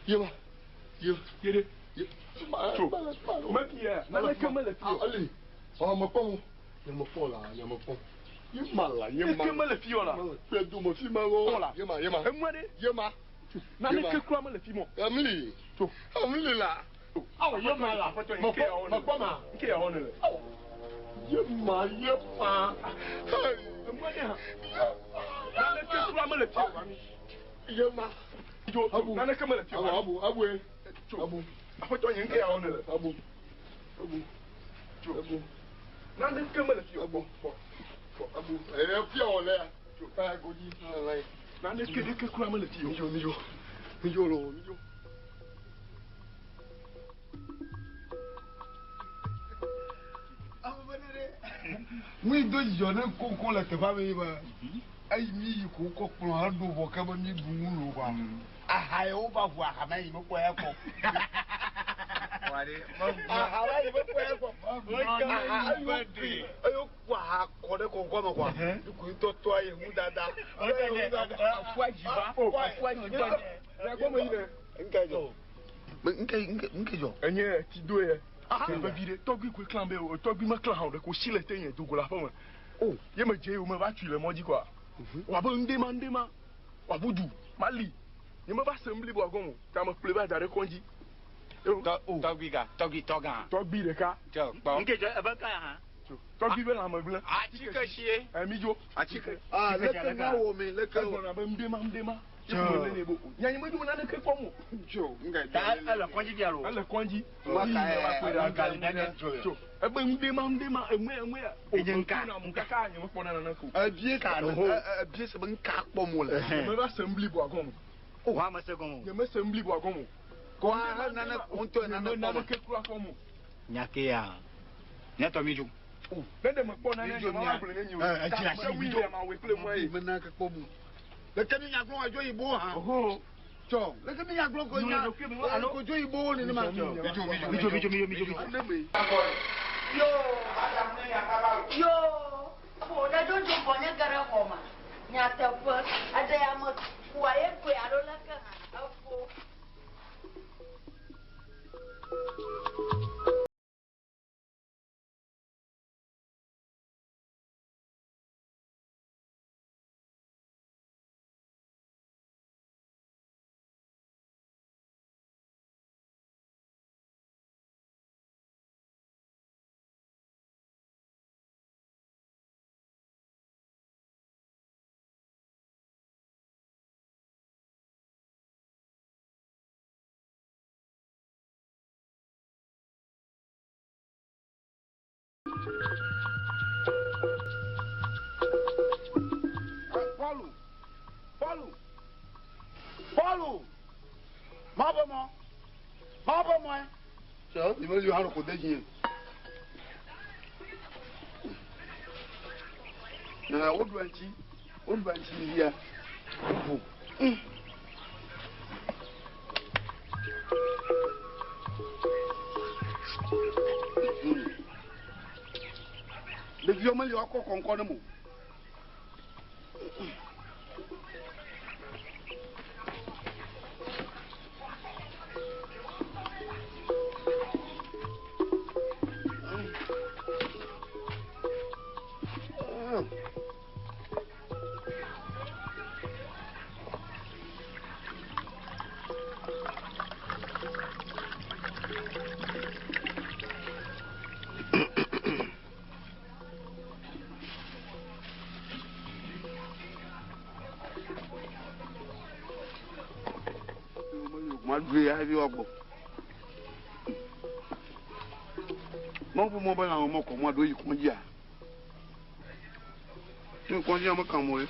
Ye ma. Ye. Ye ɖe. Tso. Mefi ya. Naneke mele fi o. Ali. Ɔ mekpɔ mo. Nye mekpɔ la, nye mekpɔ. Ye ma la, ye ma. Naneke mele fi o la. Kpe do me fi ma wo. Kpɔ la. Ye ma, ye ma. Enua ɖe. Ye ma. Naneke kura mele fi mɔ. Emili. Tso. Emili la. Awɔ ye ma la. Aƒetɔ, Mekpɔ, nke ya wɔ ne le. mekpɔ ma. Nke ya wɔ ne le. Awɔ. Ye ma, ye ma. Hey. Enua ɖe hã. Naneke kura mele fi o. Ye ma. Tso. Abu. Naneke mele fi o. Abu, abu, abu ye. Tso. Abu. Aƒetɔ nye nke ya wɔ ne le. Abu. Abu. Tso. Abu. Naneke mele fi o. Abu. Kpɔ. Kpɔ. Abu. Eye fia wɔ le ya. Tso. Ɛ godzi. Lɛ. Naneke ɖeke kura mele fi o. Midzo, midzo. Midzo lo, midzo. Nu do dzidzɔ ne koko le teƒea me yi be eyi mi yi ko wokɔ kplɔ heɖo vɔ ke be mi ɖu nu lo kɔa. Aha ye wova ʋu aha ma yi mekpɔ ya kpɔ. Aha ma yi mekpɔ ya kpɔ. Aha eyo kui eyo ku aha kɔ ɖe kɔkɔ me kɔa. Iku ŋutɔ tɔa ye ŋu dada. Le gbɔ me yi ne. Nke dzɔ. Nke nke nke dzɔ. Enye ti do ye. Vevi ɖe tɔgbi koe klã be o tɔgbi meklã hã o ɖeko si le te nye dogo le aƒe me. O. Ye me dze yome va tui le mɔ dzi kɔa. Wòabe ŋɖe ma ŋɖe ma. Wòabu du mali. Nye meva se ŋbliboa gɔme o. Ta me kplɔe va da ɖe kɔdzi. Tɔgbi ga, tɔgbi tɔgã. Tɔgbi ɖeka. Tsɔ kpɔ. Nke dzɔ ebe ka ya hã. Tɔgbi be lãme gblẽ. Atike sie. Ɛ mi dzo. Atike. Ah leke na wɔ mi leke. Egblɔna be ŋɖe ma ŋɖe ma. Ye ko me ne bo. Nya nye medzo naneke kpɔm o. Dzo. Nke Ta ele kɔdzi fia lo. Ele kɔdzi. Ma ka Yi, va kplɔe ɖa. Gali nane dzo ya. Tso. Ebe ŋɖe ma ŋɖe ma emue emue. Enye ŋka. Kaka nye mekpɔ naneke o. Ebie ka ebie se be ŋka kpɔm wole. Nye meva se ŋbliboa gɔme o. Wa me se gɔme o. Nye mese ŋbliboa gɔme o. Kɔ aha nane ŋutɔ nane Nye kpɔm. naneke kura kpɔm o. Nya ke ya. Nye tɔ mi dzo. Ne ɖe mekpɔ nane Midzo nye ma mia. gblɔe ne mi o. Ɛ, edzi asi Ta mi dzo. me ma wɔe kple mɔe. Mi mena ke kpɔm o. Leke mi nya gblɔ wa dzo yibo hã. Oho. Tsɔ. Leke mi nya gblɔ ko nya ko dzo yibo nenema. Mi dzo mi dzo. Mi dzo mi dzo mi dzo mi dzo. Ane me. Yo. Yo. Ƒo ɖe dzodzo gbɔ nye ge ɖe xɔ me. Nyateƒe. Eɖe ya me kua ye koe alo leke hã. Efo. Pɔlu. Pɔlu. Pɔlu. Ma be mɔ. Ma be mɔe. Tsɔ mi meli hã ko de dzi. Nana woɖu eŋuti. Woɖu eŋuti via. Ʋu. Ɖeviwo meli woakɔ kɔŋkɔ ne mo. Ma ɖui hafi woagbɔ. Mɔƒo mɔ be lãme mɔkɔ mɔ ɖo yi kɔdzia. Ne kɔdzia meka mo ye.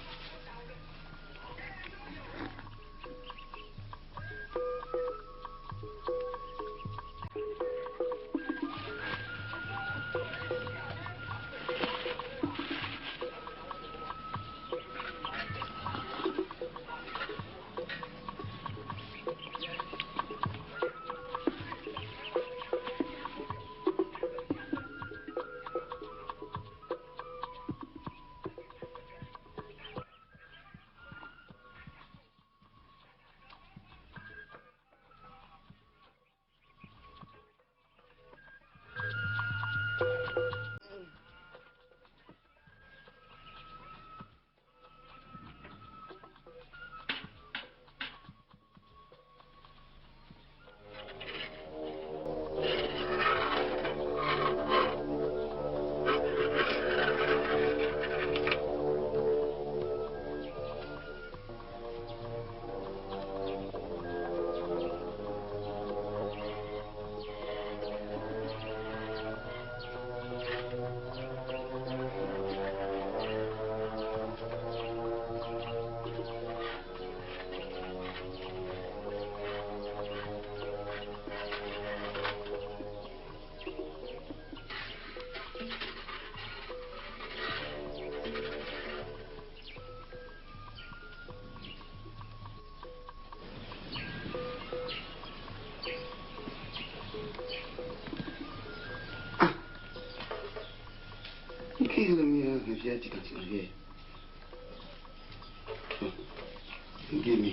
hehe fia tsikãtsikã fia. Nke mi.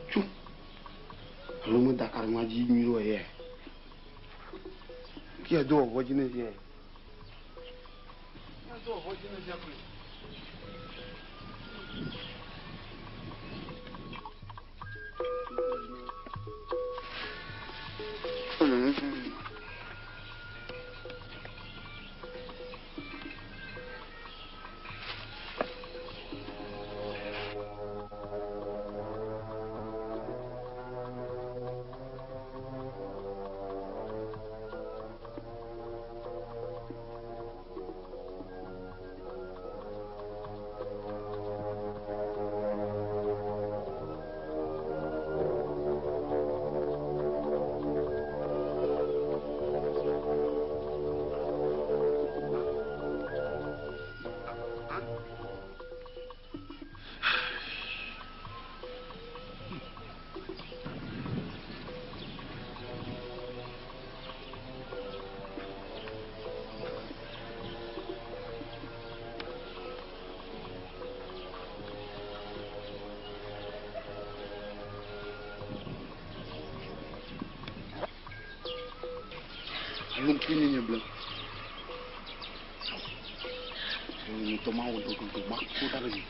Tsu. Alo me da ka ɖe nua dzi nyuie ɖo eya. Ke do wɔvɔ dzi ne fia. Do wɔvɔ dzi ne fia koe. Alo ŋku nye nye ble. Alo ŋutɔ ma wɔ ɖoɖoɖo ma kpɔ ɖa ɖe mi.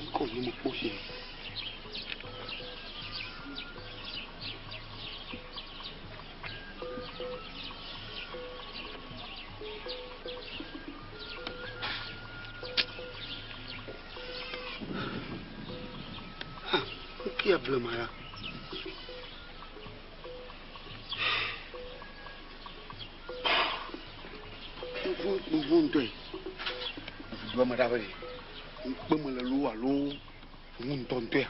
Ŋkɔ nye me kpɔ fia. Ah, ŋkia blema ya. Nuvu ŋutɔe. Vudoa me ɖa be ŋkpe me le loo alo nu ŋutɔŋutɔea.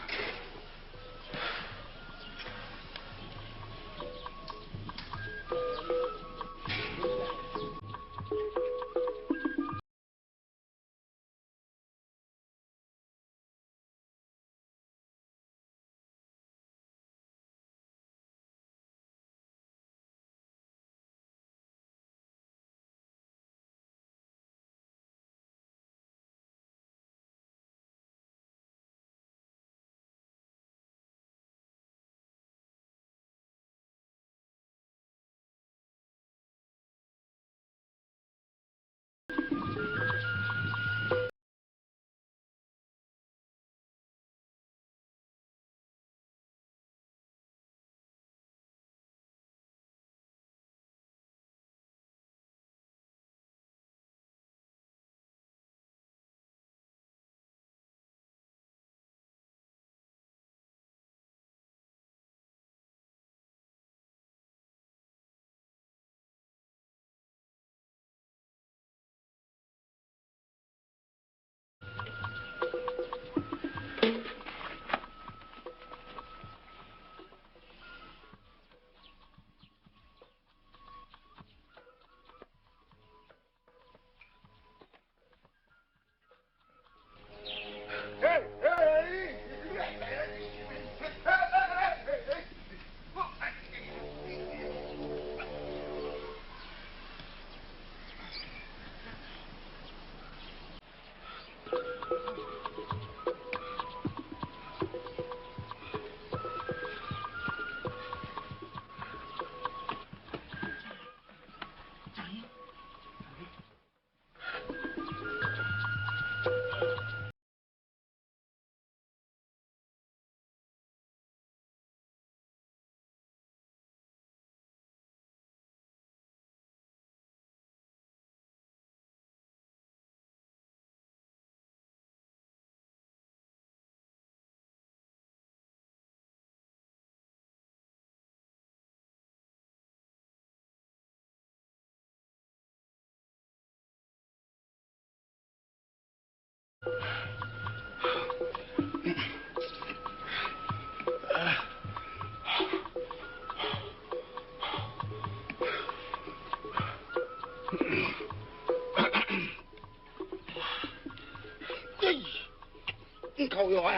Nkawo yɔ ɛ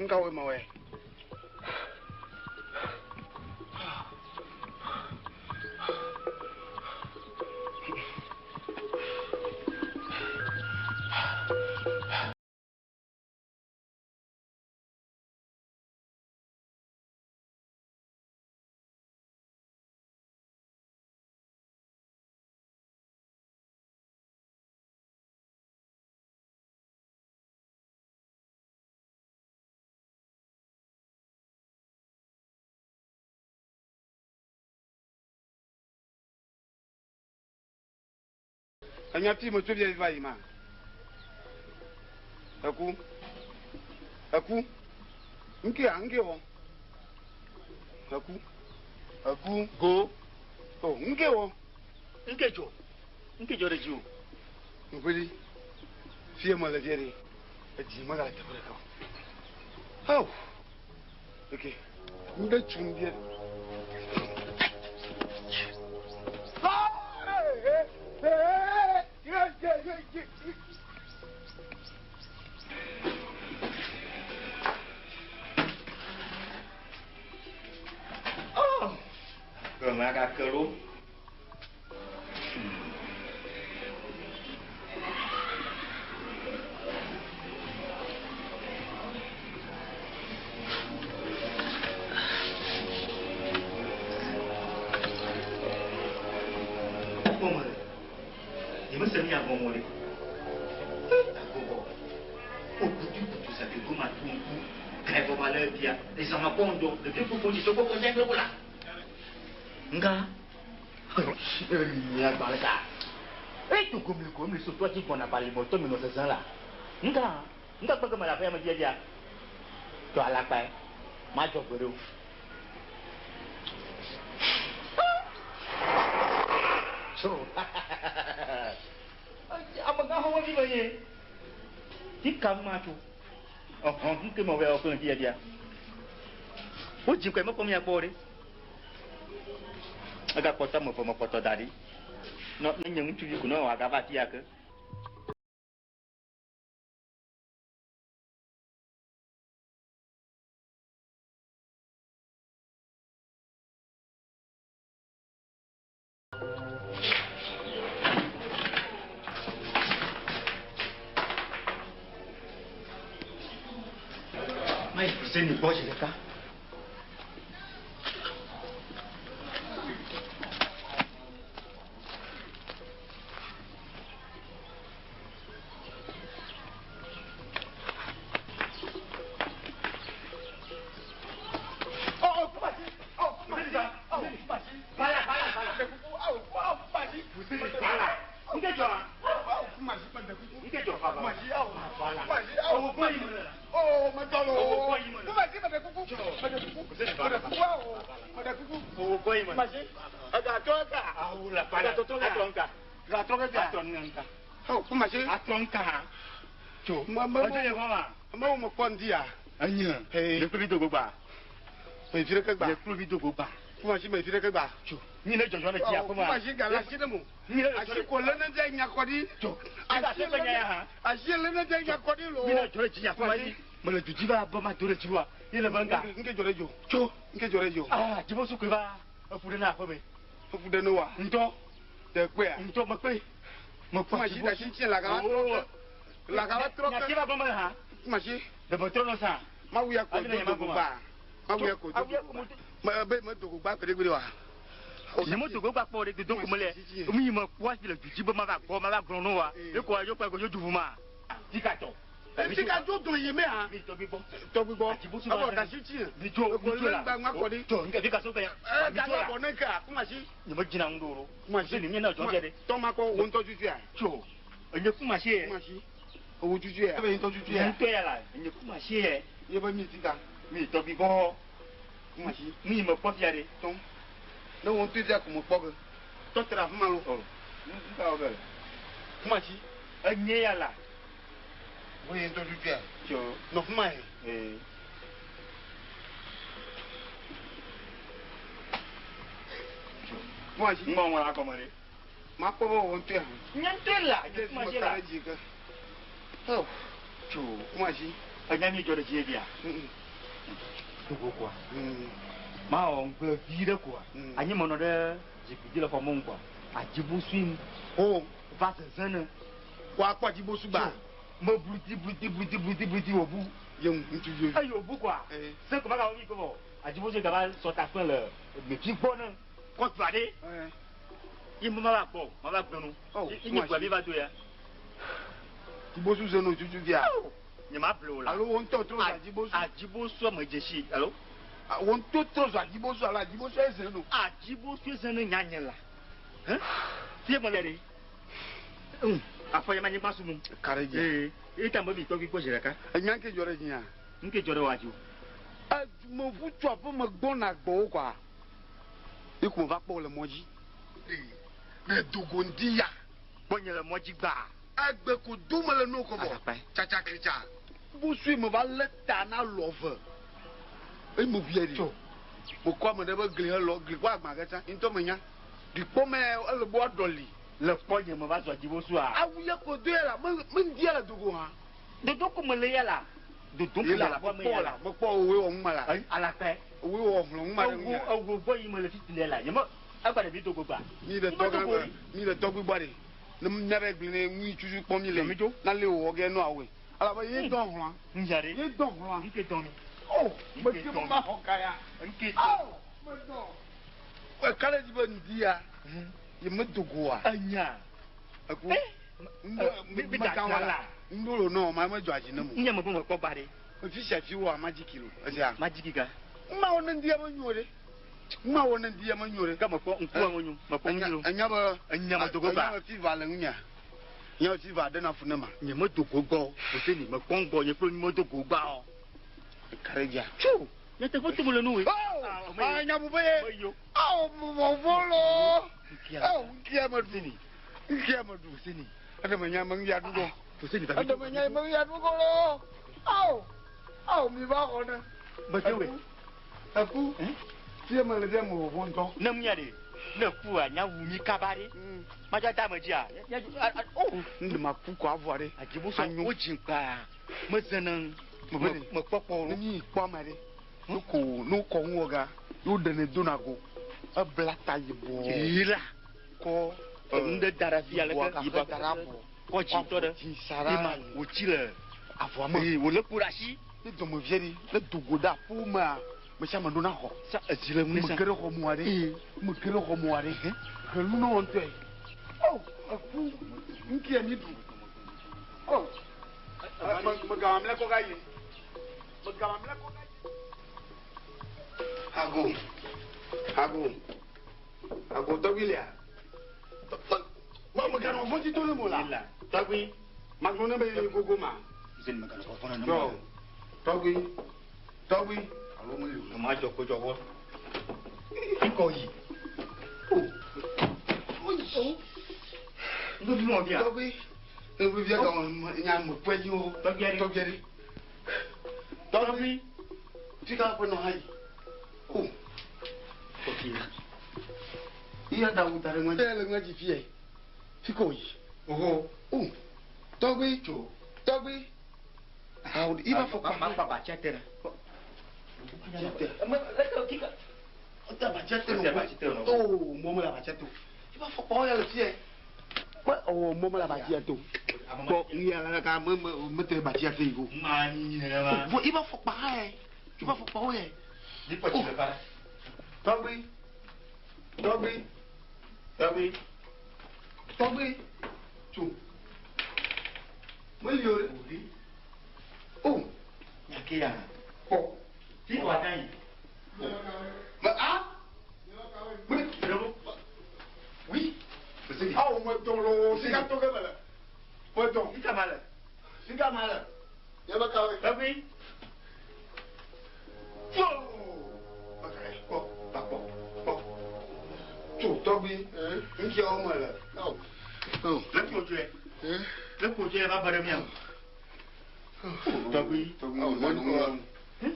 nkawo ma wɛ. Enya fi me tso via va yi ma. Eku. Eku. Nke ya nke wɔ. Eku. Eku. Go. O nke wɔ. Nke dzɔ. Nke dzɔ ɖe dzi o. Ŋkuɖi. Fie me le fie ɖe. Edzi me gale teƒe ɖeka o. Ao. Ok. Ŋɖe tsu bia. Gbeme agake lo. Kpɔme. Nye mese nu ya gɔme o ɖe. Agbɔbɔ. O kutu kutu sa ke goma tu ŋku. Gae bɔ ma le bia. Ezama kpɔ ŋdɔ. Ɖevi kpokpo dzi sɔgbɔ kɔ dze gbe la. Nga. Nya gbalẽ ka. Eyi to gomli ko mi so toa dzi gbɔna bali mɔ tɔ mi nɔ zazã la. Nga. Nga gbɛgɛ me le aƒea me dzia dzia. Tɔ alakpae. Madzɔ gbe ɖe o. So. Amegã xɔ vi me nye. Ti ka ma tso. Ɔhɔn nke me wɔ ɔkplɔ dzia dzia. Wodzi kɔe mekpɔ mia gbɔ ɖe. Egakpɔtɔ ame eve mekpɔtɔ da ɖi. Nɔ ne nye ŋutsuvi ko ne wòagava afi ya ke. Mayi Fuseni gbɔ zi ɖeka. Amewo me kpɔ ŋdi ya. Enye. Hey. Le kpluvi dogo gba. Me fi ɖeke gba. Le kpluvi dogo gba. Kumasi me fi ɖeke gba. Tso. Mi ne dzɔdzɔ le dzi aƒe ma. Kumasi gale asi ɖe mo. Mi ne dzɔdzɔ Asi ko lé ne dze nya kɔ ɖi. Tso. Asi Ega nya ya hã. Asi lé ne dze nya kɔ ɖi lo. Mi ne dzɔ le dzi aƒe ma dzi. Mele du dzi va be ma do ɖe dzi wa. Ye le be ŋga. Nke dzɔ ɖe dzo. Tso. Nke dzɔ ɖe dzo. Ah, dziƒo sukui va eƒu ɖe na aƒe me. Eƒu ɖe ne wa. Ŋutɔ. Ɖe kpea. Ŋutɔ mekpe. Mekpɔ Kumasi da si tsi lagava trɔ ke. Lagava trɔ ke. Nyati va gbɔ me hã. Kumasi. Ɖe trɔ nɔ sa. Mawu ya ko Ayi ne do nye ma dogo gɔma. gba. Mawu ya ko do Awu ya dogo ko gba. mo do- Me be me dogo gba gbeɖegbeɖe wa. Nye mo dogo gba kpɔ ɖe dodo ko mele. Mi me kpɔ asi le du dzi be ma va gbɔ ma va gblɔ no wa. Eko ayo kpe ko yo du ma. Tikatɔ. Eti ka dzo do yi me hã. Mi tɔgbi gbɔ. Tɔgbi gbɔ. Adzibosu va Abɔ zã. da si tsi. Mi dzo mi dzo la. Eko lé ŋgba kɔ ɖi. Tso nke fi ka so kɛ ya. Ɛ Mi dzo gagba la. bɔ ne ka kumasi. Nye me dzina ŋu ɖo o. Kumasi. Ni mi na dzɔ ɖe. Tɔma kɔ wo ŋutɔ tutu ya. Tso. Enye kumasi ye. Kumasi. Owo tutu ya. Ebe ŋutɔ tutu Nye ya. ŋutɔ ya la. Enye kumasi ye. Ye be mi ti ka. Mi tɔgbi gbɔ. Kumasi. Mi me kpɔ fia ɖe. Tɔn. Ne wo ŋutɔ fia ko me kpɔ ge. Tɔ te ɖe afi ma lo. O. Nka wɔ be. Kumasi. Enye ya la. Wo ye ŋutɔ tutu ya. Tso. Nɔ fi ma ye. Ee. Kumasi. Ŋgɔ ŋlɔ agɔme ɖe. Ma kpɔ be wo ŋutɔ ya. Nye ŋutɔ la. Enye kumasi la. Ɖe dzi ke. Oh. Tso. Kumasi. Enya mi dzɔ ɖe dzi bia. Mm. Dogo koa. Mm. Ma wɔ ŋgbe vi ɖe koa. Mm. Anyi menɔ ɖe zikpui dzi le xɔ me ŋu koa. Adzibosu O. va zeze ne. Kɔ akpɔ adzibosu gba. Me bluti bluti bluti bluti bluti wòbu. Ye ŋu ŋutsuvi. Eye wòbu koa. Eh. Se ko ma ka wɔ mi ko vɔ. Adzibosu gava sɔ ta kpe le mefi gbɔ ne. Kɔtua ɖe. Eh. Ye me ma va gbɔ ma va gblɔ nu. Oh, Ye nye gba mi va do ya. Dzibosu ze no tutu fia. Nye ma ble o la. Alo wo ŋutɔ trɔ zu adzibosu. Adzibosu me dzesi alo. Wo ŋutɔ trɔ zu adzibosu alo adzibosu eze no. Adzibosu ze ne nyanye la. Hɛn? Fie me le ɖe. Afɔ ya ma nyigba su mu. Ka ɖe dzi. Ee, ita me mi tɔgbi kpɔ zi ɖeka. Enya ke dzɔ ɖe dzinya. Nke dzɔ ɖe wa dzi o. Meʋu tso aƒe me gbɔna gbɔwò kɔa, ye ko meva kpɔ wò le mɔ dzi. Ne dogo ŋdi ya. Kpɔ nye le mɔ dzi gbaa. Egbe ko do mele no kɔ vɔ. Tsatsakritsa. Busui meva lé ta na lɔ ve. Eye meʋu ya ɖi. Mekɔ ame ɖe be gli helɔ gli kpɔ agbã ke tsã. Ŋutɔ menya. Gli kpɔ me ele be woaɖɔ li. Le kpɔ nye meva zɔ dzi bosua. Awu ya ko do ya la me me ŋdi ya le dogo hã. Dodo ko mele ya la. Dodo ko Ye la le aƒe me mekpɔ ya la la. mekpɔ woe wɔ ŋuma la. Alakpɛ. Woe wɔ hlɔ̃ ŋuma ɖe Ewu ŋunya. ewu gbɔ yi mele fifi le la. Nye me egba ɖe mi dogo gba. Mi le tɔgã gbe mi le tɔgbi gbɔ ɖe. Ne mía be gli ne ŋui tutu kpɔ mi le. Mi dzo. Na le wɔ ge nɔ awoe. Alabe ye dɔ hlɔ̃a. Ŋdza ɖe. Ye dɔ hlɔ̃a. Nke dɔ mi. O Nke me ke dɔ mi. ma xɔ ka ya. Nke dɔ. Awo me dɔ. Eka ɖe dzi be ŋdi ya. Ye me dogo wa. Enya. Eku. Eh. Ŋdo Mi me da gã wa la. la. Ŋdo lo nɔ ma me dzɔ adzi ne mo. Nye me be me kpɔ gba ɖe. Fi sia fi wɔ amadziki lo. Esia. Madziki ga. Ma wɔ ne ŋdi ya me nyo ɖe. Ma wɔ ne ŋdi ya me nyo ɖe. Ke me kpɔ ŋkua me nyo. Me kpɔ ŋu lo. Enya be. Enya me dogo gba. Enya be fiva le ŋunya. Enya be fiva ɖe na fu ne ma. Nye me dogo gbɔ. Fuseni me kpɔ ŋgbɔ nye kple me dogo gba o. Eka ɖe dzia. Tso. Nye teƒe to me le nu we. Oh! Ah, nya bu be ye. Me yo. Awo mɔvɔ lo. Nkia. Awo nkia me ɖu. Nkia me ɖu. Fuseni. Ede me nya me ŋu ya ɖu go. Fuseni va mi Ede me nya me ŋu ya ɖu go lo. Awo. Awo mi va xɔ ne. Me te we. Eku. Fie me le ɖe me vɔvɔ ŋutɔ. Ne ŋu ya ɖe. Ne kua nya wu mi kaba ɖe. Madza da me dzia. Nya o. Ŋɖe ma ku kɔ avɔ ɖe. Adzibu sɔ wo dzi kpa. Me zene. Me be Me kpɔkpɔ Ne lo. mi kpɔ ame ɖe. No ko no kɔ ŋu wɔ ga. Yo ɖe ne do na go. Ebla ta yibɔ. Yira. Kɔ. Nu ɖe da ɖe afia leke. Yibɔ da ɖe abɔ. Kɔ dzi tɔ ɖe. Dzi sa ɖe. Ema wòtsi le. Avɔa me. Ee wòle ku ɖe asi. Ne dɔmevie ɖi ne dogo ɖe aƒewo mea me sia me ɖo na xɔ. Sa ezi le ŋu Me sa. ge ɖe xɔ mua ɖe. Me ge ɖe xɔ mua ɖe. Henu na wɔntɔe. O eku ŋkia mi ɖu. O me me gama mlɛ kɔ ga yi. Me gama mlɛ kɔ ga yi. Ago ago ago tɔgbi lea. Me me ganɔ fɔti to ne mo la. Yira. Tɔgbi. Magblɔ ne be gogo ma. Fuseni me ganɔ fɔfɔ na ne Tɔ mo. tɔgbi tɔgbi alo me li o. Ema dzɔ ko dzɔ wɔ. Ikɔ yi. Ŋdo fi mɔ bia. Tɔgbi ebi fia ka nya me kpɛ dzi o. Tɔgbi aɖe. Tɔgbi aɖe. Tɔgbi fi ka ƒe nɔ ha yi. O Ok. iya da wo da ɖe ŋa. Eya le ŋa dzi fia yi. Fi ka wòyi. Oho. O tɔgbi Tso. tɔgbi. Awo i b'a fɔ Ma kpa. kpa batsɛ tɛ na. Batsɛ tɛ. Me leke kika. O tɛ abatsɛ tɛ O tɛ abatsɛ tɛ nɔ. O mɔ me le abatsɛ to. I b'a fɔ kpa o ya le fia yi. Kpɛ o mɔ me le abatsɛ to. Kpɔ n ya la ka me me me tɛ abatsɛ tɛ yi ko. Ma nyi nene ma. Vɔ i b'a fɔ kpa ha yɛ. I b'a fɔ kpa o yɛ. Ni kpɔ tsi le fa. Tɔgbi tɔgbi Tɔgbi. tɔgbi tso. Meli o ɖe. O Nyake ya. kpɔ. Fi wa ta yi. Me a. Me oui. Awo me dɔn loo sika to ke me le. Me dɔn. Sika ma le. Sika ma le. Yaba kawe. Tɔgbi. Tso. Kpɔ kpɔ kpɔ. Tso tɔgbi. Ŋkia wo me le. Oh. Oh. Le ko dzɔe. Eh. Le ko dzɔe va bɔ ɖe mia. Tɔgbi. Tɔgbi Oh, mo mo mo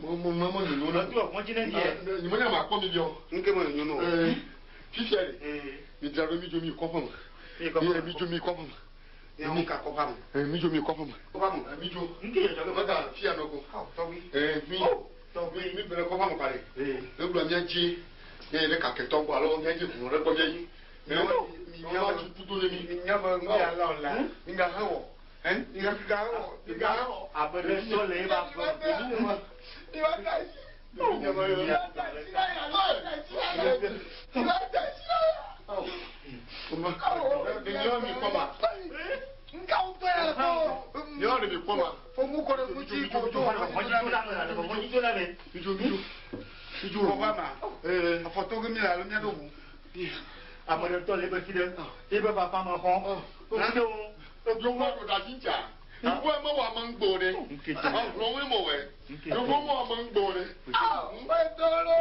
mo mo mo mo nyonyo na. Lɔtu ɔgbɔn dzi ne die. Nyimo nya ma kpɔ mi bio. Ŋke me nyonyo. Eh. Fifia le. Ee. Mi dzra ɖo mi dzo mi kɔƒe me. Mi kɔƒe me. Mi dzo mi kɔƒe me. Nye ŋu ka kɔfa me. Eh, mi dzo mi kɔƒe me. Kɔfa me. Eh, mi dzo. Ŋke dzɔdzɔ ke Mega fia nɔ ko. Awo tɔgbi. Eh, mi. Tɔgbi. Mi bele kɔƒe me kpa ɖe. Ee. Egblɔ mía dzi ne ɖe kaketɔ gbɔ alo mía dzi ʋu ɖe kpɔ mía dzi. Mi Mi ma tu kudo ne mi. Nya be ŋu ya lɔ la. Mi ga he wɔ. Hein? Mi ga he wɔ. Mi ga he wɔ. Abe ɖe sɔ le eba fɔ. Mi va da si. Mi va da si la ya. Mi va da si la ya. Ɖeviwo mi kpɔ ma. Nka ŋutɔ ya le kpɔ. Ɖeviwo ɖe mi kpɔ ma. Fo mu kɔ ɖe ŋuti ko to. Ɔgbɔn dzi to la me la. Ɔgbɔn dzi to la me. Mi dzo mi dzo. Mi dzo. Kɔfa ma. Eh. Afɔtɔ ge mi le alo mía ɖo ʋu. Ame ɖe tɔ le ebe fi ɖe. Ebe papa me xɔ. Nane wo. Yovo ɖo ɖe asi ŋutsia. Yovo me wɔ ame ŋgbo ɖe. Hlɔ̃woe me wɔe. Yovo me wɔ ame ŋgbo ɖe.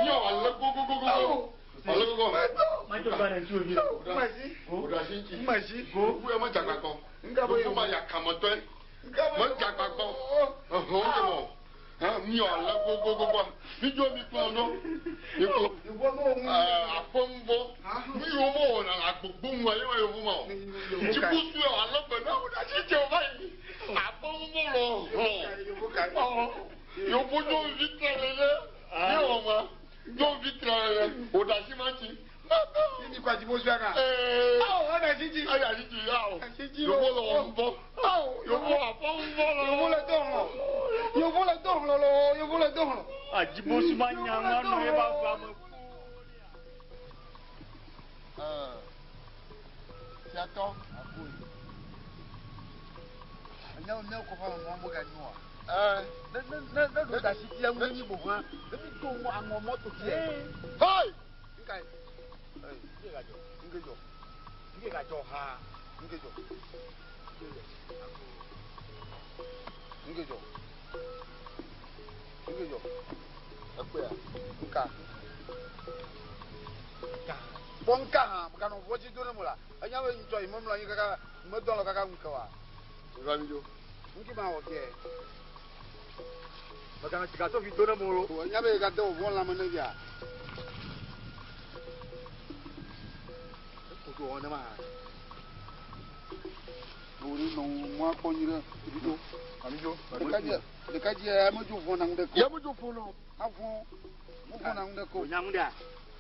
Míawɔ ale gogogogogo. Ale gogo. Ɖo ɖe asi ŋuti. Yovo ya medze agbagba o. Yovo ma yakametɔe. Medze agbagba o. Ehlɔ̃ ke mɔ. Míawɔ ale gogogogoa. Mídzo mi kplɔ ɖo. Mi kplɔ. Aƒeŋuvɔ. Nu yiwo mewɔna le agbogbo ŋua ye ma yevu ma o. Tsikusue alo gbe na wo ɖe asi tse va yi. Aƒeŋuvɔ lɔ hlɔ. Yevu nyɔnuvi tre le ɖe. Ye wɔ ma. Nyɔnuvi tre le ɖe. Wò ɖe asi ma tsi. Yini kwa dzibo sua ka. Ee. Awo, eɖe asi tsi. Eɖe asi tsi awo. Asi tsi Yevu le wɔ ŋuvɔ. Yevu aƒeŋuvɔ lɔ. Yevu le do hlɔ. Yevu le do hlɔ lɔ. Yevu le do hlɔ. Adzibosu ma nya ŋua nɔ ye ba va me. Fiatɔ. Nya ne ko fa mo mo ga nyoa. Ɛɛ. Ne ne ne ne do da si tia ŋu ni bo ha. Ne mi do mo aŋɔ mɔ to tie. Hey! Nka. Ee, nge ga jɔ. Nge jɔ. Nge ga jɔ ha. Nge jɔ. Nge jɔ. Nge jɔ. Ekpea. Nka. Bɔn nka hã, mo ka nɔ vɔ dzi do ne mo la. Enya be ŋutɔ yi memlɔ anyi kaka medɔ lɔ kaka ŋu ke wa. Va mi dzo. Ŋki ma wɔ kɛ. Mɛgana sika fi do ne mo lo. O enya be ka de o vɔ lãme ne via. Koto wɔ ne ma. O ne nɔ mo akpɔ nyi ɖe ɖevi do. Ami dzo. Ɖekadze ɖekadze ame dzo vɔ na ŋu ɖe ko. Ya me dzo fo no. Avɔ mo vɔ na ŋu ɖe ko. Do nyaŋu ɖea.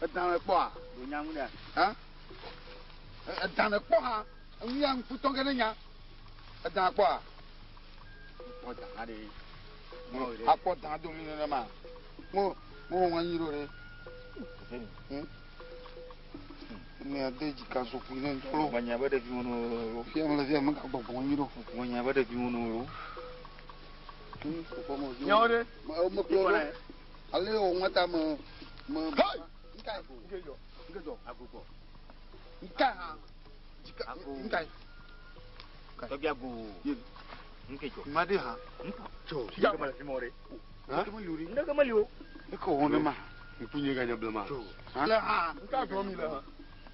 Edã le kpɔa. Do nyaŋu ɖea. Ha? Edã le kpɔ hã. Enu ya ŋkutɔ ge ne nya. Edã kpɔa. Kpɔ da hã ɖe. Akpɔ dã do mi nenema. Mo mo wɔ anyi ɖo ɖe. Ne ade dzika soƒui ne ŋutɔ. Manya be ɖeviwo no lo. Fia me le fia me ka gbɔgbɔ anyi ɖo. Manya be ɖeviwo no lo. Nyawo ɖe. Me kplɔ ɖo. Ale wɔ ŋua me me. Hey! Nka Nge dzɔ. nke dzɔ. Agogbɔ. Nka hã. Dzika nka. Tɔgbi ago. Nke dzɔ. Ma de hã. Dzɔ. Ndeke mele fi mɔ ɖe. Ha? Ndeke meli o. Eke wɔ ne ma. Ŋkunye ganye blema. Le hã. Nka gblɔ mi le hã.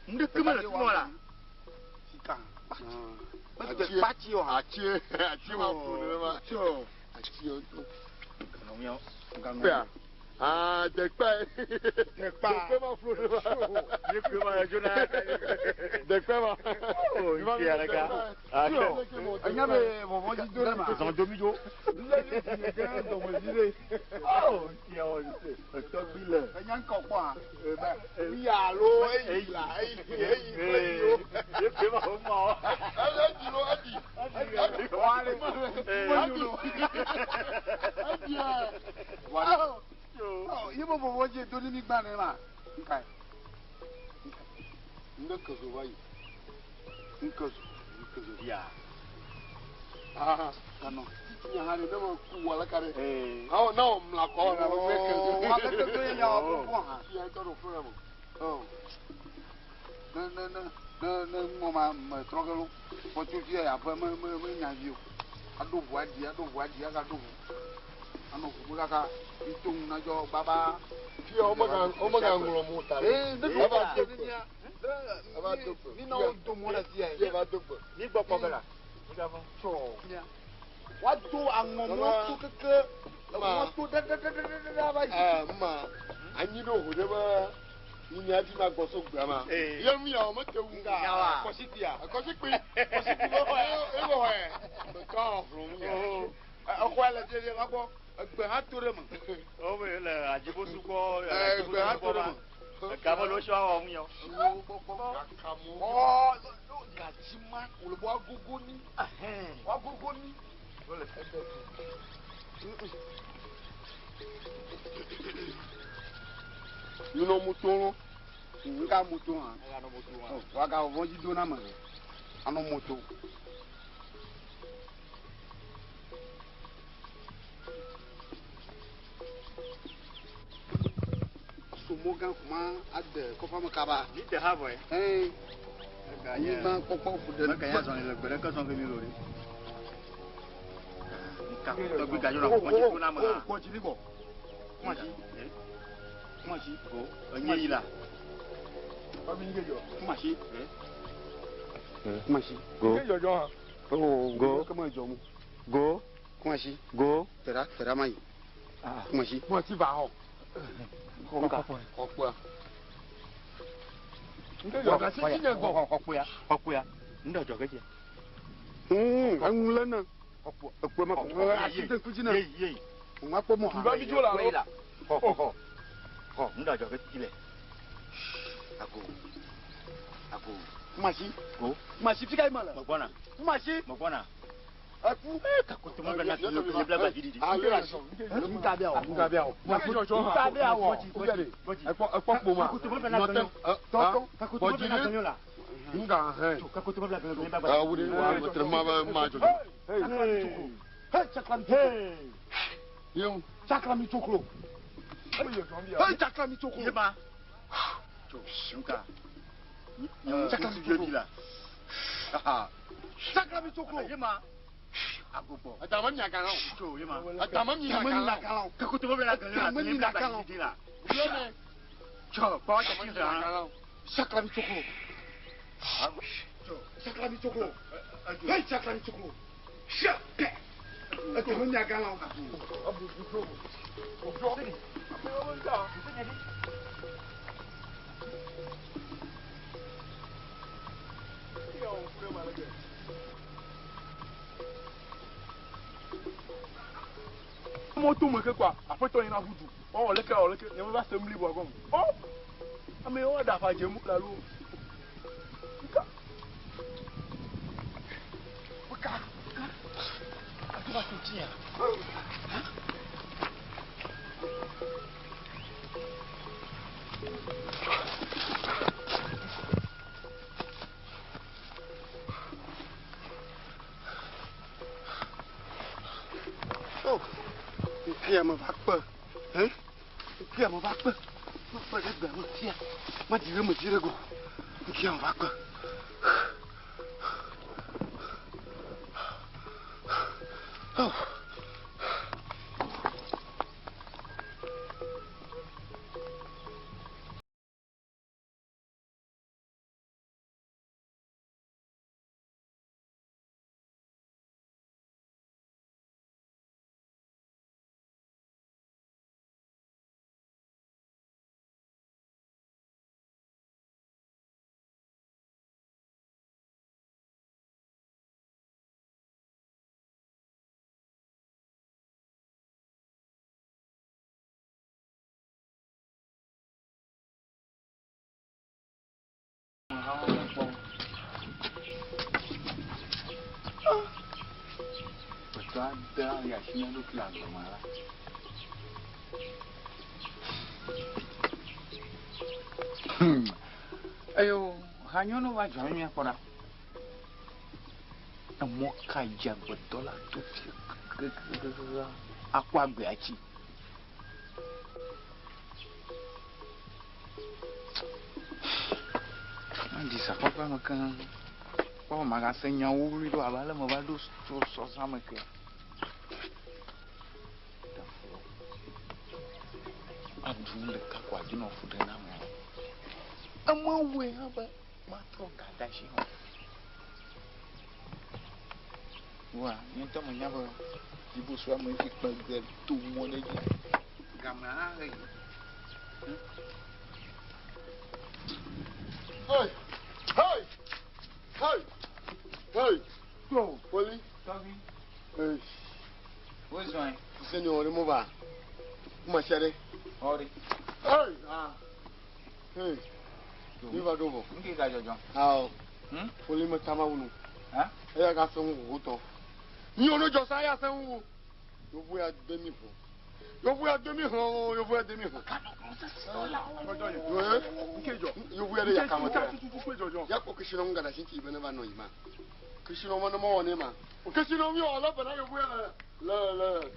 Ndeke mele fi mɔ la. Sika. Atsie. Kpatsi wɔ hã. Atsie. Atsie ma ƒo ne ma. Tsɔ. Atsie ŋutɔ. Nɔmiawo. Kpea. Ah, dekpe. Dekpa. Dekpe ma ƒo ne ma. Ye kpe ma le dzona. Dekpe ma. Oh, nti ale ka. Enya be vɔvɔ dzi do ne ma. Zɔn domi dzo. Oh, nti awɔ tɔgbi le. Enya ŋkɔ kpɔ hã. Ya lo eyi la eyi eyi eyi o. Ye kpe ma wo ma o. Edi lo edi. Edi. Wale. Edi. Edi. Wale. Ye bo vɔvɔ dzi do ne mi gbã ne ma. Nka. Nde kezo va yi. Nke zo. Nkezo. Ya. Ah. Kanɔ. Titi hã ɖe ne me ku wɔ aleka ɖe. Ee. Awɔ na wɔ mla kɔ wɔ na me fe kezo. Wa ke to ye nya wɔ kpɔ hã. Fia ŋutɔ ɖo fún ya me. Oh. Ne ne ne ne ne ŋmɔ ma me trɔ ke lo. Fɔtso fia ya ƒe me me me nya vi o. Aɖo ʋu aɖi aɖo ʋu aɖi agaɖo ʋu. Anɔ ʋu me kaka ito ŋu nadzɔ gbaba. Fia wo mega wo mega ŋlɔ mo ta ɖe. Ee ne Eva ɖo do ne gbe. mia. Eva do gbe. Mi na wo do mɔ ɖe fia Fia ye. va do gbe. Mi gbɔ kpɔ ge la. Tsɔ. Woado aŋɔ mɔto keke. Mɔto ɖeɖeɖeɖeɖe va yi. Ɛɛ ma anyi ɖo ho ɖe be nyinya fi ma gbɔ so gbea ma. Ee. Ye nu ya wo mete wu. Nyawa. Kɔsitia. Kɔsikpi. Kɔsikpi bɔ xɔ ye bɔ xɔ yɛ. Betɔ hlɔm ya. Exɔa le fie fie va gbɔ. Egbe hã to ɖe me. O be le adzibosu gbɔ. Egbe hã to ɖe me. Game lo sɔ awɔ ŋu yɔ. Kakamu. Ɔ gatsi ma wòle be woagogo ni. Woagogo ni. Yunɔ mu to lo. Nka moto hã. Woaga vɔvɔ dzi do na me. Anɔ moto. Somo gã kuma ade kɔfa me kaba. Mi te ha vɔ ye. Ee. Anyigba kpɔkpɔ ƒo ɖe. Meke ya zɔli le gbe ɖeke zɔn ke mi lo ɖe. Nka tɔgbi gadzɔ na kpɔdzi to na me hã. Kpɔdzi li gbɔ. Kumasi. Kumasi. Go. Enye yi la. Kumasi. Kumasi. Go. Oh, Go. Kama jɔ mu. Go. Kumasi. Go. Tẹ̀ra tẹ̀ra ma yi. Kumasi. Kumasi va xɔ. Xɔ kpɔa. Xɔkpoya. Xɔkpoya. Ŋdɔ dzɔ ke tse. Eŋu lé na. Ekpɔe ma kɔ. Asi te kutsi na. Yeyi yeyi. Ŋu akpɔ mɔ hã. Ba mi dzo la Xɔ yi la. Xɔ xɔ xɔ. Xɔ ŋdɔ dzɔ ke tsi le. Ago. Ago. Kumasi. Go. Kumasi fi ka yi ma le. Megbɔna. Kumasi. Megbɔna. Eku. Kakotome bɛ na tunu kele bla gba didi. Ah, yóò asi. Nka bɛ awɔ. Nka bɛ awɔ. Nka bɛ awɔ. Ekpɔ ekpɔ kpoma. Kakotome bɛ na gɛnyɔ. Tɔtɔ. Kakotome bɛ na gɛnyɔ la. Nga hɛn. Kakotome bɛ na gɛnyɔ bla gba. Ah, wuli wa mɛtɛrɛ ma bɛ ma jɔ. Hey, chaklami tsoklo. Yewu. Chaklami tsoklo. Hey, chaklami tsoklo. Yeba. Tso nka. Chaklami Ŋutsu tsoklo. vi la. Chaklami tsoklo. Yema. Agogbɔ. Adama mi agala o. Tso yema. Adama mi agala o. Kakotome bɛ na gɛnyɔ la. Adama mi Bla gba agala. didi la. Tso kpɔ tsi la. Chaklami tsoklo. Chaklami tsoklo. Hey, chaklami tsoklo. Sha. Adama mi agala. Mɔto me ke kɔa aƒetɔ yina ʋu du wɔwɔ leke wɔwɔ leke nye me va se mli bɔ gɔme ɔ ame yiwo ɖe afa dze mu la lo nka nka ati va to tsi ya. Oh, nkia me va kpe. Hein? Nkia me va kpe. Me kpe ɖe gbea me fia. Ma dzi ɖe me dzi ɖe go. Nkia me va kpe. Oh. Gbetɔ ade ali asi na eɖokui le agbe me la. Eyo, hanyɔnu va dzɔ mía kpɔ ɖa. Emɔ ka dzi agbetɔ la to fie kekekeke akpɔ agbea tsi. Maɖi sa kɔƒea me keŋ. Kpɔ be magase nyawo wluiwlui ɖo abe ale meva ɖo tso sɔzã me ke. Aɖu nu ɖeka ko adzi nɔ fu ɖe na ame. Ema wɔe hã be matrɔ ga de asi hã. Wa, nye ŋutɔ menya be dzibusu ame dzi kpe ge to mɔ ɖe dzi. Gamea hã ɣeyi. Hey! Hey! Hey! Hey! Tó. Poli. Tɔgbi. Hey. Wozɔn. Seni o de mo ba. Kuma sere. Ɔri. Hey! Ah. Hey. Mi va do bo. Nke ka dzɔdzɔ. Awo. Hmm? Poli me tama wunu. Ha? Eya ka se ŋu tɔ. Mi o no jɔ sa ya se ŋu. Yovu ya de mi ho. Yovu ya de mi ho. Yovu ya de mi ho. Yovu ya de ya kama tɛ. Ya ko kisi na ŋu gada sinti ibɛ ne va nɔ yi ma. Kisi na ma ne ma wɔ ne ma. Kisi na mi wɔ lɔ bɛnna yovu ya le le le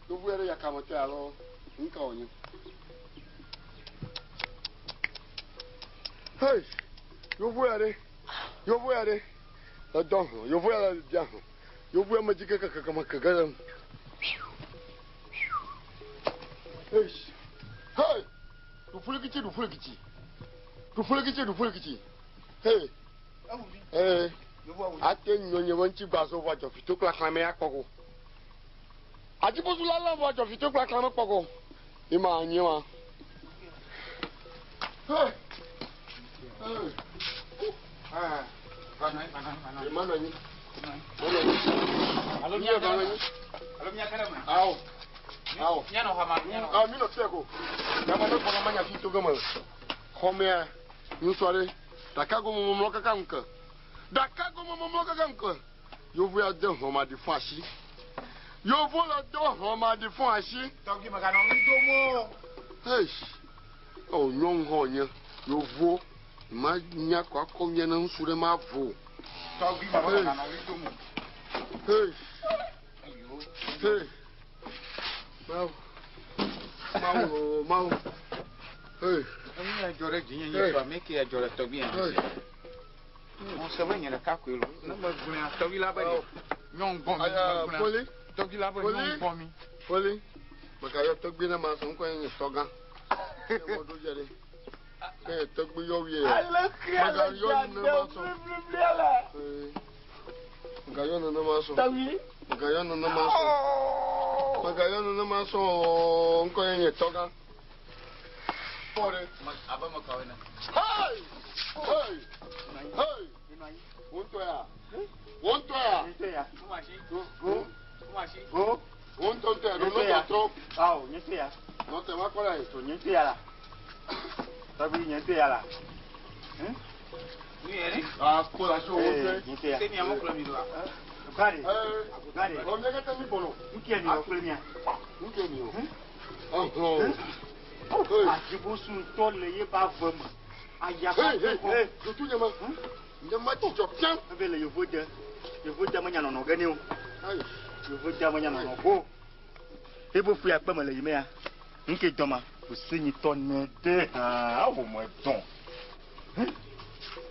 yovu ya de ya kama tɛ alo nka wɔ nye. Hey! Yovu ya de. Yovo ya ɖe le dɔ hɔn. Yovo ya le bia hɔn. Yovo ya me dzi keke keke me keke ɖe. Eish. Hey! Ɖuƒulikitsi ɖuƒulikitsi. Ɖuƒulikitsi ɖuƒulikitsi. Hey! Ee. Ate nyɔ nye be ŋuti gbazo vɔ adzɔfito kple aklame ya kpɔ go. Adzibozu la lé vɔ adzɔfito kple aklame kpɔ go. Ima nye ma. Hey! Hey! Ma nɔ anyi. Ma nɔ anyi. Alo Nye va nɔ anyi. Alo mía ke ɖe me. Awo. Awo. Míanɔ xɔ ma, míanɔ. Ah, mi nɔ fia ko. Yama ne kpɔnɔ manya fi to ge me. Xɔmea, ŋutsu aɖe. Ɖaka gome memlɔ kaka ŋke. Ɖaka gome memlɔ kaka ŋke. Yovo ya de hlɔ̃ma ɖi fún asi. Yovo le do hlɔ̃ma ɖi fún asi. Tɔgbi meganɔ nu dom o. Eish. O nyɔnu hã nye. Yovo. Ma nya kɔ akɔ nye ne ŋutsu ɖe ma vo. Tɔgbi me meganɔ nu dom o. Hey. Hey. Mawu. Mawu, Mawu. Hey. Enu ya dzɔ ɖe dzinye nye sɔ ame ke ya dzɔ ɖe tɔgbi ya dzi. Mo se be nye ɖeka koe lo. Ne megblɔe tɔgbi la be ɖe nyɔnu gbɔ mi. Aya, megblɔe. Poli. Tɔgbi la be Poli. nyɔnu gbɔ mi. Poli. Mekayɔ tɔgbi ne ma sɔ ŋkɔ nye nye tɔgã. Ne mo ɖo dze ɖe. Ke tɔgbi yɔ wie. Aleke ale Mekayɔ dza ne ma sɔ. blibli ale. Ee. Mekayɔ nene ma sɔ. Tɔgbi. Mekayɔ nene ma sɔ. Mekayɔ nene ma sɔ. Ŋkɔ nye nye tɔgã. Kpɔ ɖe. Abe me kawoe ne. Hey! Hey! Hey! Wo ŋutɔ ya. Wo ŋutɔ ya. Nye ya. Wo Go. wo ŋutɔ ŋutɔ ya. Ɖo Nye ya. nɔtɔ trɔ. Awo, nye ya. Nɔtɔ ma kpɔ ɖe. To nye ya la. Tɔgbi nye ya la. Nu yɛ ɖe. Ah, ko la so wo ŋutɔ. Nye ya. Se mia mo kplɔ mi ɖoa? Gari. Ee. Gari. Ɔ miɛ kata mi bɔnɔ. Nuke mi wɔ kple mia. Nuke mi o. Ɔhɔn. Hey. Adzibosu ŋutɔ le ye ba ve me. Aya Hey, hey, hey. Tutu nye ma. Nye ma dzidzɔ fiam. Ebe le yevo de. Yevo de menya nɔnɔ ge ne o. Ayi. Yevo de menya nɔnɔ go. Ebo fu ya kpe me le yi me ya. Nuke dɔma. Fusenyitɔ ne de hã awo me dɔn.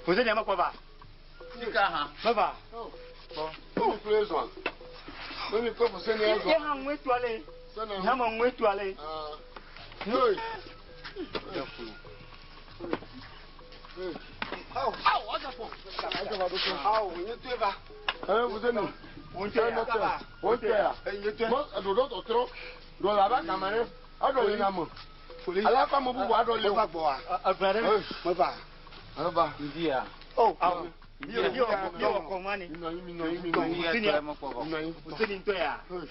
Fusenya mekpɔ va. Sika hã. Meva. Mi kple zɔn. Mi kple fuseni Ye zɔn. hã ŋue tua le. Sena. Ye hã me ŋue tua le. Ah. Hey. Hey. Awo, agakpɔ. Awo, nye toe va. Ee, fuseni. Wo ŋutɔ ya. Wo ŋutɔ ya. Nye toe. Mɔ ɖoɖo tɔtrɔ. Ɖo la ba kama ɖe. Aɖɔ yi ame. Poli. Ala kɔ ame bubu aɖɔ li o. Meva gbɔa? Egbea ɖe. Hey. Meva. Eva. Ŋdi ya. Oh, Awo. Mi wɔ mi wɔ kɔma ni. Mi nɔ anyi, mi nɔ anyi, mi nɔ Ŋdi anyi. ya tɔ mekpɔ vɔ. Mi nɔ anyi. Fuseni ŋutɔ ya. Hey.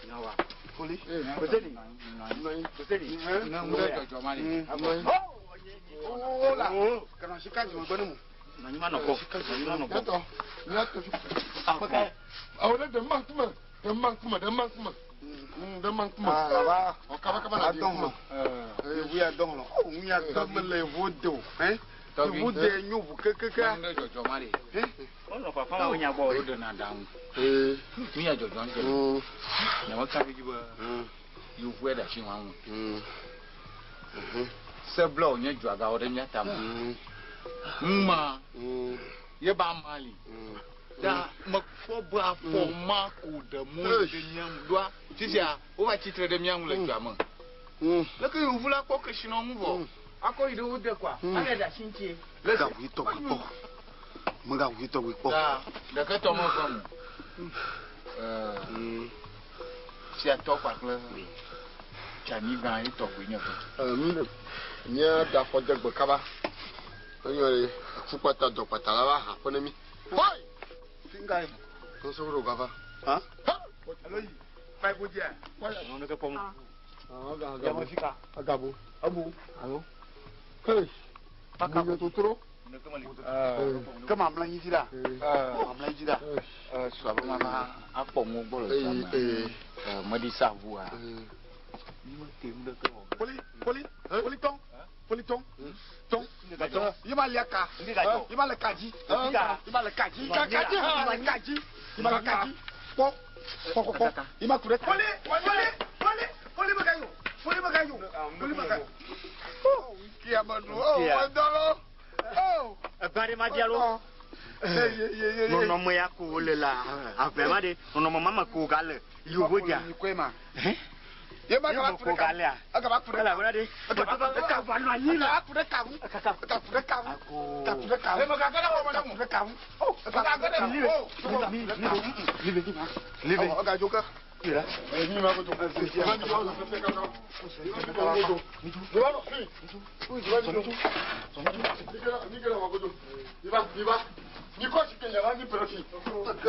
Nawa. Poli. Hey. Fuseni. Mi nɔ anyi. Fuseni. Ne ŋu ɖe dzɔdzɔ ma ɖe. Mi nɔ anyi. Oh la. Kana sika dzime gbɔ ne mu. Nɔ anyi ma nɔ kɔ. Nɔ anyi ma nɔ kɔ. Nyatɔ. Nyatɔ. Akpɛkɛ. Awo ɖe ɖe ma ŋkume. Ɖe ma ŋkume. Ɖe ma ŋkume. Ɖe ma ŋkume. Ah, va. Ɔ kaba kaba na di Adɔn ŋkume. lɔ. Yevu ya dɔn lɔ. Oh, nu ya tɔ me le yevu de o. Hein? Tɔgbi. Yevu de nyo ʋu kekeke. Ne ŋu ɖe dzɔdzɔ ma ɖe. Wonɔ fafa ma wonya gbɔ. Wo ɖena ɖaŋu. Ee. Nu ya dzɔdzɔ ŋutɔ. Mm. Nye meka ɖe dzi be Mm. yevu ya ɖe asi ŋua ŋu. Mm. Mhm. Se blɔ wònye dzɔagawo ɖe mía tame. Mm. Ŋuma Mm. ye ba ama li. Mm. Ta mekpɔ be afɔ ma ko ɖe mɔ ɖe mía ŋu ɖoa fifia wova tsitre ɖe mía ŋu le dua me. Mm. Leke yevu la kpɔ kesinɔnu vɔ akɔ yi ɖe wo de kɔa ale ɖe asi ŋutie. Megaʋui tɔgbi kpɔ. Megaʋui tɔgbi kpɔ. Ta ɖeketɔ me ƒe mu. Ɛɛ Mm. fiatɔ kpakple Tsanigã ye tɔgbi nye ƒe. Ee, mi le mía da afɔ de gbe kaba. Enyo ɖe eku kpata dɔ kpata la va ha ƒe ne mi. Hoi! Finga ye. Nso ɖo gava. Han? Alo yi. Fa yi ko dzia. Nɔ ke kpɔm. Ah, Ya me fika. Agabo. Ebu. Alo. Hey. Makabu totro. Ke ma mlɔ anyi dzi la. Ma mlɔ anyi dzi la. Ɛɛ sua be ma va akpɔ ŋu gbɔ le dua me. Ee. Ɛɛ meɖi sa ʋua. Ee. Mi mete ŋu ɖeke wɔ. Poli, poli, poli tɔn. Poli tɔn. Tɔn. Ye ma lia ka. Ye ma le ka dzi. Ye ma le ka dzi. Ka ka dzi hã. Ye ma le ka dzi. Ye ma le ka dzi. Kpɔ. Kpɔ kpɔ kpɔ. Ye ma ku ɖe. Poli, poli, poli, poli me ka yi o. Poli me ka yi o. Poli me ka yi o. Oh, kia me nu. Oh, Kia. me dɔ lɔ. Oh. Eva ɖe ma dia lo. Nɔnɔme ya ko wole la ave ma ɖe nɔnɔme ma me ko gale yovo dia. Ye ma gaba Ye ko galea. Agaba ku ɖe Elabena ɖe. Eka va nɔ anyi la. Eka ku ɖe ka ŋu. Kaka. Eka ku ɖe ka ŋu. Ako. Eka ku ɖe ka ŋu. Eme gage ɖe xɔme Eka ku ɖe ka ŋu. Eka ku ɖe ka ŋu. Live. Live. Ega dzo ke. Mi ma godo. Ma mi do fe kaka. Mi godo. Mi va no fi. Mi va mi do. Mi ke la ma godo. Mi va, mi va. Mi ko si ke ya ni pero fi.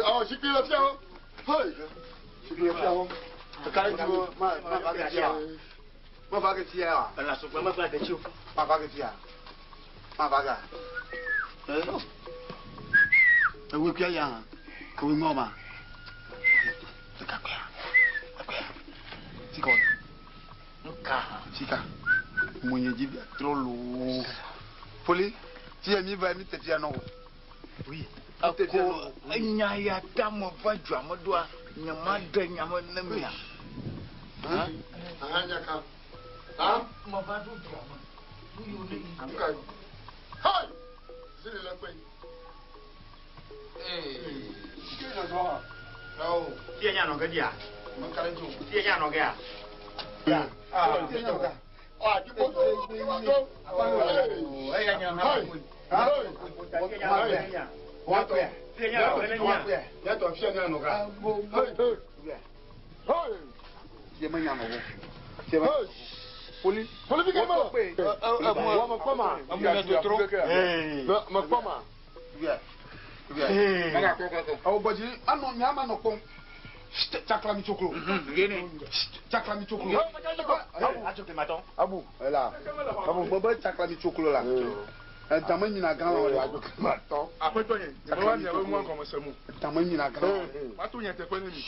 Ah, si ke la fi o. Hey. Si ke la fi o. Eka dzo ma ma va ke fia. Ma va ke fia wa. Ela sɔgbɛ me gba detsi o. Ma va ke fia. Ma va ka. Ewe kuya ya hã. Ewe ŋɔ ma. Eka kuya. Ekuya. Tika wɔ. Nuka hã. Tika. Mo nye dzi bia trɔ loo. Poli. Fia mi va mi te fia nɔ o. Oui. Ako enya ya ta me va dua me ɖoa nye ma ɖe nya me ne mia. Aha nya ka. Ha? Me va ɖo dua me. Nu yiwo ne yi. Ka. Hey. Zile la pe. Ee. Ke ya zo ha. Awo. Fie nya nɔ ge dia. Me ka ɖe dzo. Fie nya nɔ gea. Ah. Fia nɔ ka. Ah, di ko do. Do. Eya nya hã. Hey. Wa kuya. Fie nya nɔ ge ne Wa mia. kuya. Ya to fia nya no ka. Hey. Kuya. Hey. Fia me nya nɔ o. Fia me. Hey. Poli. Poli bi ke ma. Wa ma kpɔ ma. Ee. Ma kpɔ ma. Kuya. Kuya. Ee. Awo gbɔdzi anɔ nya ma nɔ kpɔm. Tsaklami tsoklo. Gene. Tsaklami tsoklo. Atso ke ma tɔ. Abu. Ela. Abu bɔbɔ tsaklami tsoklo la. Dame nyina gã la wɔ. Ma tɔ. Aƒetɔ nye, nye me va miabe nua gɔme se mo. Dame nyina gã la wɔ. Ma to nye teƒe ne mi.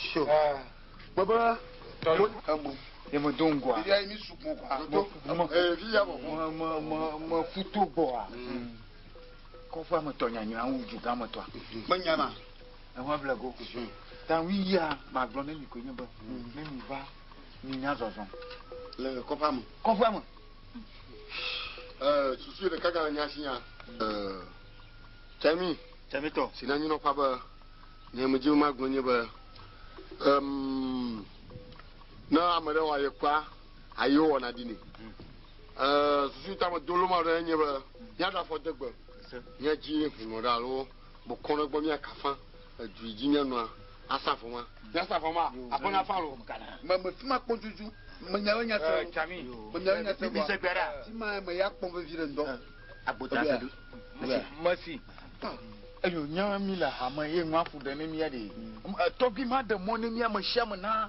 Bɔbɔ. Emu. Ye me do ŋgɔa. Fia mi sukun kɔa. Eh, fi ya bɔ. Me me me me futo gbɔa. Kɔƒea me tɔ nyanya wu dugã me tɔa. Me nya ma. Ewa ble go. Ta wi ya ma gblɔ ne mi koe nye be ne mi va mi nya zɔzɔ. Le kɔƒea me. Kɔƒea me. Eh, susu ɖeka gale nya si nya. Eh, Tsami. Tsamitɔ. Si na nyinɔƒea be nye me dzi ma gblɔ nye be ne ame ɖe wɔ aye kua aye wɔna ɖi nɛ. Eh, susu ta me do loma ɖe nye be míaɖe afɔ de gbe. Míadzi hunɔ ɖe alo bokɔ ɖe gbɔ míakafa edu yi dzi míanɔa asa afɔ ma. Míasa afɔ ma aƒe na fa lo. Me me fi ma kpɔm tutu. Me nya be nya se. Tsami. Me nya be nya se. Mi se gbe ɖa. Fi ma me ya kpɔm vevi ɖe ŋdɔ. Agbota se ɖo. Mesi. Eyo nya mi le hame ye ŋua ƒo ɖe ne mía ɖe. Tɔgbi ma ɖe mɔ ne mía me sia me na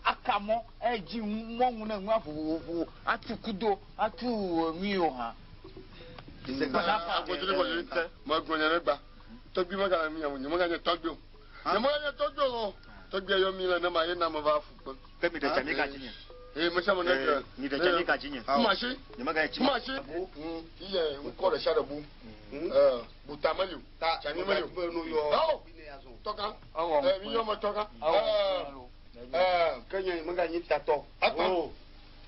aka mɔ edzi mɔnu ne ŋua vovovo atu kudo atu nui o hã. Agbotri gbɔdzi me gblɔ nya ɖe gba. Tɔgbi megale mía me nye meganye tɔgbi o. Nye meganye tɔgbi o. Tɔgbi yɔ mi le ne ma ye na me va fu kpe. Ke mi ɖe tsami ka dzi nye. Ee, me sia me ne ke. Mi ɖe tsami ka dzi nye. Kumasi. Nye meganye tsi. Kumasi. Iye ŋkɔ ɖe sia ɖe bu. Ee, buta meli o. Tsami meli o. Awo. Tɔka. Ee, mi yɔ me tɔka. Ee, ee. Ke nye me ganyi tatɔ. Akpa.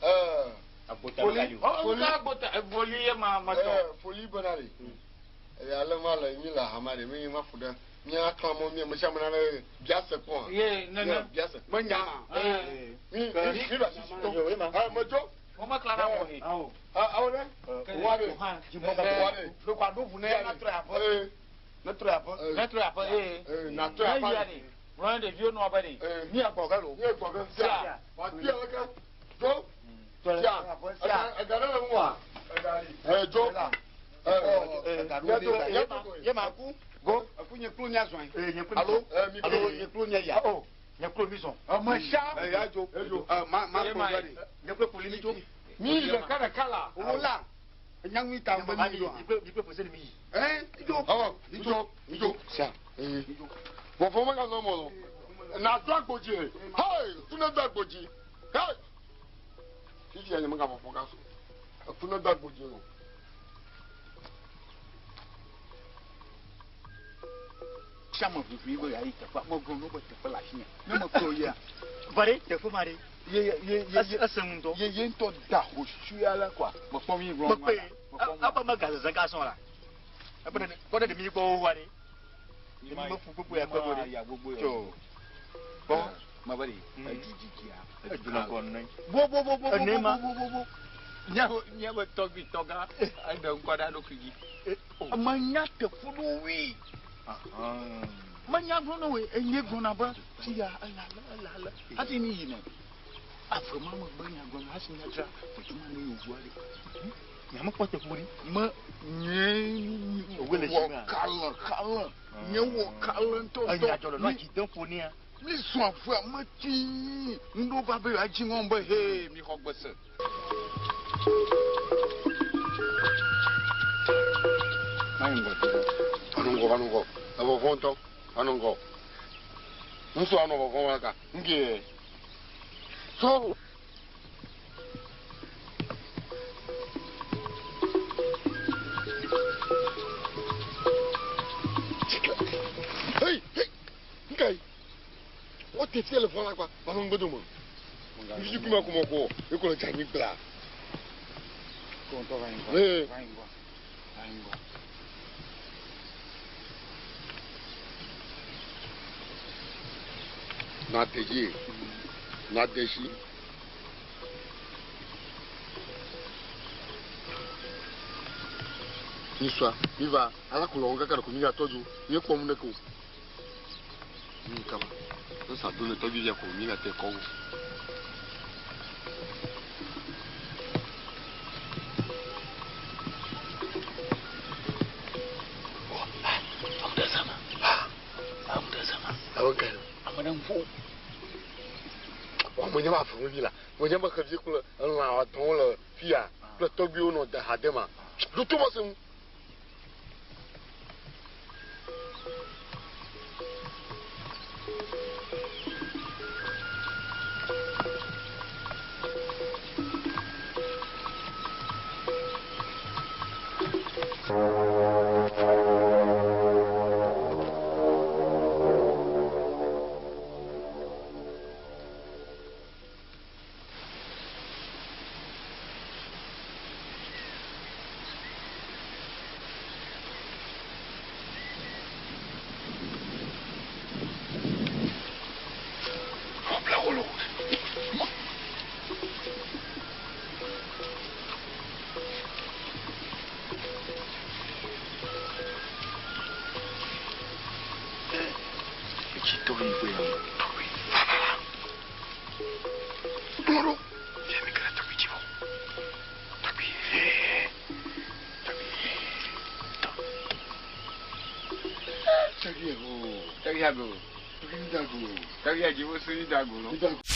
Ee. Agbota megali o. Foli agbota foli ye ma ma tɔ. Ee, foli bena ɖe. Eya ale ma le mi le hama ɖe mi ma ƒo ɖe mía klã mɔ mía me sia me nane bia se kpɔ. Ye nene. Bia se. Me nya ma. Ee. Mi mi mi ɖo asi si tɔ. Ee, me dzo. Mo me kla na mo he. Awo. Awo ɖe. Wa ɖe. Wa ɖe. Ɖeko aɖo ʋu ne ya na trɔ aƒe. Ee. Ne trɔ aƒe. Ne trɔ aƒe ee. Ee, na trɔ aƒe. Ne yia ɖe. Lɔn ɖeviwo nɔ be ɖe. Ee. Mi agbɔ ge lo. Mi gbɔ ge. Sia. Wa tia leke. Dzo. Sia. Sia. Ega ɖe le ŋua. Ee, dzo. Ee. Ye ma ku. Go. Eku nye klo nya zɔn. Ee, nye klo mi Alo. zɔn. Ee, mi Alo klo. nye klo nya ya. Oh, nye klo mi zɔn. Ame sia. Ee ya dzo. Edzo. Ee ma ma Ye kplɔ ma zɔ ɖe. Nye klo poli mi dzo. Mi ɖeka ɖeka la. Wo la. Nyaŋui ta be mi ɖoa. Mi klo pose ni mi yi. Ee idzo. Awɔ, mi dzo, mi dzo. Sia. Ee. Vɔvɔ meganɔ mɔ o. Na do agbodzi he. Hey, tu ne do agbodzi. Hey. Fifia nye megavɔvɔ ga so. Eku ne do agbodzi o. Sia me ʋuʋui be yeayi teƒea. Megblɔ ne be teƒe le afi nye. Ne mekplɔ yia. Va ɖe teƒe ma ɖe. Ye ye ye ye. Ese ŋutɔ. Ye ye ŋutɔ da ho sue ale kɔa. Mekpɔ mi gblɔ Mekpe. Ebe megazeze ga sɔn la. Kpɔ ɖe mi gbɔ wo wa ɖe. Mi me fu gbogbo ya kpe bo ɖe. Ya gbogbo ya. Tso. Kpɔ. Ma ba de. Edu dzidzia. Edu nɔ gɔ nɔ. Bo bo bo bo bo Ene ma. bo bo bo. Míawo míabe tɔgbi tɔgã eɖe ŋkɔ ɖe eɖokui dzi. Menya teƒe ɖo wui. Menya gblɔ na woe enye gblɔna be fia ela ale ela ale hafi mi yina. Ave ma megbe nya gblɔna hafi miadzra teƒe ma ne yevu aɖe. Nyamekpɔ teƒe ɖi. Me nye Owe le wɔ si mea? kalẽ kalẽ. Nye wɔ kalẽ ŋutɔ ŋutɔ. Enya dzɔ le nɔ dzi dem ƒo nea. Mi zɔn avea me tii. Ŋɖo va be yewoadzi ŋɔ be he mi xɔ gbe se. Mayi ŋgɔ do. Anɔ ŋgɔ, anɔ ŋgɔ. Evɔvɔ̃ ŋutɔ. Anɔ ŋgɔ. Ŋutsu anɔ vɔvɔ̃ wa ka. Ŋgee. Sɔ. Hey, hey. Nkai. Wote fia le fɔ la kpa. Ba ŋgbe dome. Fisi kuma kuma ko. Ekɔ le dzanyi gbla. Ko ŋutɔ va yi ŋgɔ. Ee. Va yi ŋgɔ. Va yi ŋgɔ. Na dzi. Na desi. Nisua, mi va ala kplɔ wɔn kaka ɖe ko mi gatɔ dzo. Mi kpɔ mu ɖeke o. Mi kaba. Ne sa do ne tɔgbi via ko mi gate kɔ wo. Ame ɖe zama. Ame ɖe zama. Awo ka. Ame ɖe ŋu. Wa mo nye ba fún mi la. Mo nye ba xevi kple elã atɔ̃wo le fia kple tɔgbiwo nɔ de ha de ma. Ɖo ma se ŋu. Etsi tɔ yi ƒe ya. Tɔgbi. Va va va. Kplɔ ɖo. Fia mi ke ɖe tɔgbi dzi vɔ. Tɔgbi. Tɔgbi. Tɔ. Tɔgbi o. Tɔgbi ago. Tɔgbi mi da go. Tɔgbi adziwo so mi da go lɔ. Mi da go.